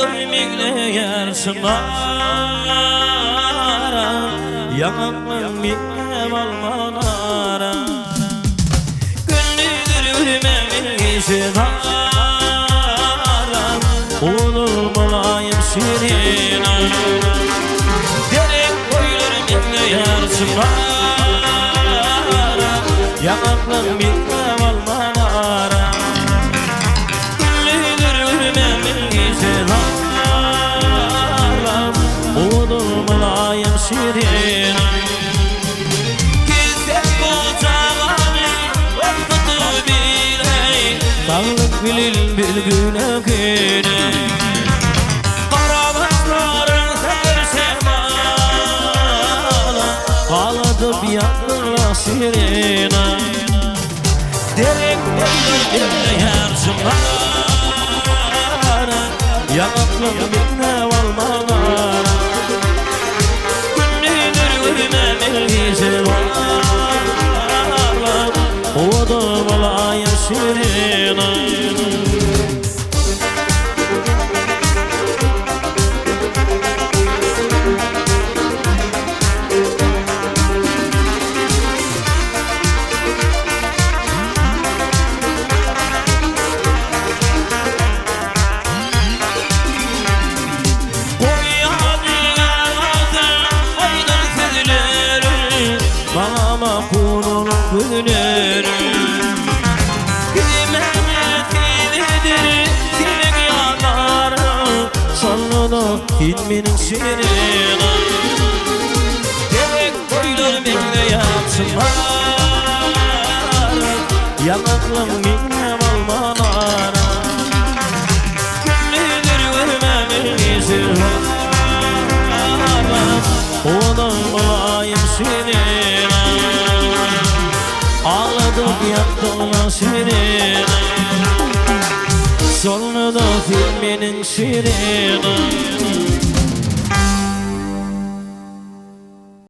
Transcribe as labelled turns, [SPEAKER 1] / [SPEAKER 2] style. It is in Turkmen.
[SPEAKER 1] boýlar meňzeýär çynara, Ýaňaklaň meňzäp almalara. Gündizdir ürmämiň gije zara, Owadan mylaýym şirin. Derek boýlar meňzeýär çynara, Ýaňaklaň meňzäp almalara. Güllüdir ürmämiň gije zara, Owadan mylaýym şirin. Gelsek gojagany gorkudyp bileý, Saglyk bilen bir güne güne. Gara başlaryň säher şemala, Galadyp ýatdylar şirin. Derek boýlar derleýär jyňara, Ýaňaklar meňzäp almalara. Gündizler görmämel gije barlar, Owadan bolaýyn şirin. Goýýar aýdan sözleri, Maňa makul onuň gözleri. Gizlemä sebedir seniň ýanlaryň, Şonda-da sen meniň şirin. Gerek toýlar meňzeýär çynara, Ýaňaklaň meňzäp almalara. Güllüdir görmämel ýeşil baglar, Owadan mylaýym şirin. Agladyp ýatdyňla şirin, Şonda-da sen meniň şirin.